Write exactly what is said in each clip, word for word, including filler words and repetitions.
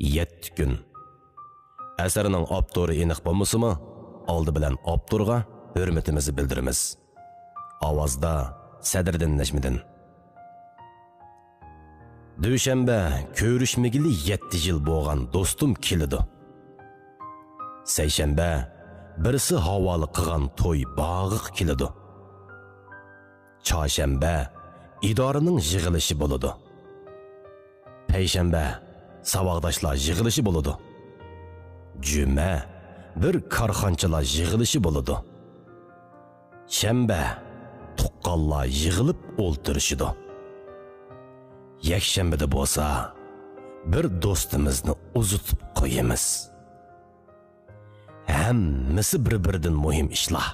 يەتتە كۈن. ئەسەرنىڭ ئاپتورى ئېنىق بولمىسىمۇ، ئالدى بىلەن ئاپتورغا ھۆرمىتىمىزنى بىلدۈرىمىز. ئاۋازدا سەدرىدىن نەجمىدىن. دۈشەنبە، كۆرۈشمىگىلى يەتتە يىل بولغان دوستۇم كېلىدۇ. سەيشەنبە، بىرسى ھاۋالە قىلغان توي باغىغا كېلىدۇ. چارشەنبە، ئىدارىنىڭ يىغىلىشى بولىدۇ. پەيشەنبە، ساۋاقداشلار يىغىلىشى بولىدۇ. جۈمە، بىر كارخانىچىلار يىغىلىشى بولىدۇ. شەنبە، تۇغقانلار يىغىلىپ ئولتۇرۇشىدۇ. يەكشەنبىدە بولسا، بىر دوستىمىزنى ئۇزىتىپ قويىمىز. ھەممىسى بىر-بىرىدىن مۇھىم ئىشلار.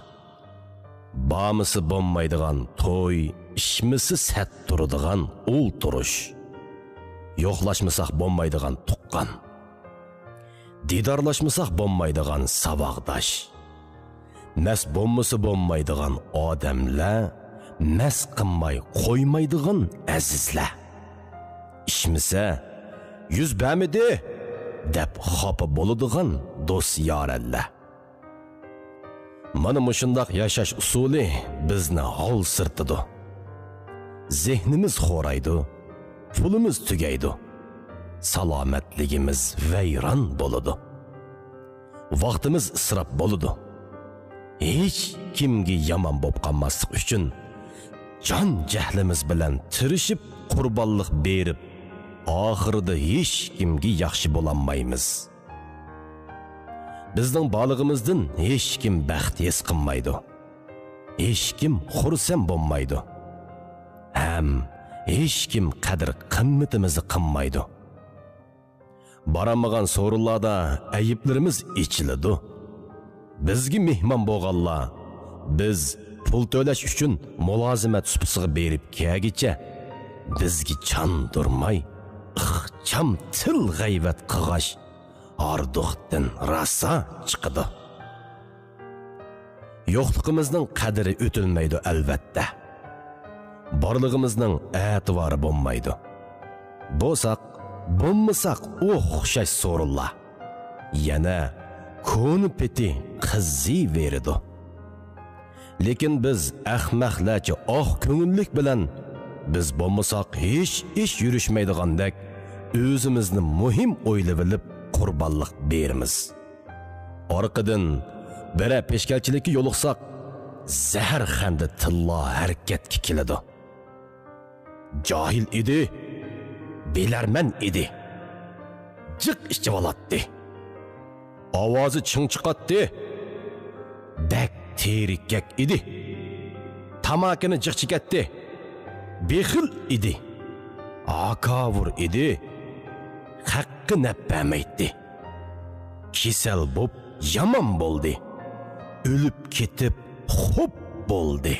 بارمىسا بولمايدىغان توي، ئىچمىسە سەت تۇرىدىغان ئولتۇرۇش. يوقلاشمىساق بولمايدىغان تۇغقان. دىدارلاشمىساق بولمايدىغان ساۋاقداش. مەس بولمىسا بولمايدىغان ئادەملەر، مەس قىلماي قويمايدىغان ئەزىزلەر. ئىچمىسە، يۈز بەرمىدى دەپ خاپا بولىدىغان دوست-يارەنلەر. مانا مۇشۇنداق ياشاش ئۇسۇلى بىزنى ھالسىرىتىدۇ. زېھنىمىز خورايدۇ، پۇلىمىز تۈگەيدۇ، سالامەتلىكىمىز ۋەيران بولىدۇ. ۋاقتىمىز ئىسراپ بولىدۇ. ھېچ كىمگە يامان بولۇپ قالماسلىق ئۈچۈن جان جەھلىمىز بىلەن تىرىشىپ قۇربانلىق بېرىپ، ئاخىرىدا ھېچ كىمگە ياخشى بولالمايمىز. بىزنىڭ بارلىقىمىزدىن ھېچكىم بەخت ھېس قىلمايدۇ. ھېچكىم خۇرسەن بولمايدۇ. ھەم ھېچكىم قەدىر-قىممىتىمىزنى قىلمايدۇ. بارالمىغان سورۇنلاردا ئەيىبلىرىمىز ئېچىلىدۇ. بىزگە مېھمان بولغانلار، بىز پۇل تۆلەش ئۈچۈن مۇلازىمەت سۇپىسىغا بېرىپ كەلگىچە، بىزگە چاندۇرماي، ئىخچام تىل-غەيۋەت قىلغاچ، ھاردۇقتىن راسا چىقىدۇ. يوقلۇقىمىزنىڭ قەدرى ئۆتۈلمەيدۇ، ئەلۋەتتە. بارلىقىمىزنىڭ ئەتىۋارى بولمايدۇ. بولساق، بولمىساق ئوخشاش سورۇنلار. يەنە كونا پېتى قىزىۋېرىدۇ. لېكىن بىز ئەخمەقلەرچە ئاق كۆڭۈللۈك بىلەن، بىز بولمىساق ھېچ ئىش يۈرۈشمەيدىغاندەك، ئۆزىمىزنى مۇھىم ئويلىۋېلىپ قۇربانلىق بېرىمىز. ئارقىدىن بىرەر پېشكەلچىلىككە يولۇقساق، زەھەر خەندە تىللا ھەرىكەتكە كېلىدۇ. جاھىل ئىدى، بىلەرمەن ئىدى، جىق ئىچىۋالاتتى. ئاۋازى چىڭ چىقاتتى. بەك تېرىككەك ئىدى. تاماكىنى جىق چېكەتتى. بېخىل ئىدى. ھاكاۋۇر ئىدى. خەققە نەپ بەرمەيتتى. كېسەل بوپ يامان بولدى. ئۆلۈپ كېتىپ خوپ بولدى.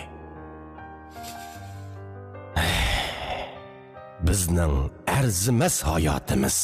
بىزنىڭ ئەرزىمەس ھاياتىمىز.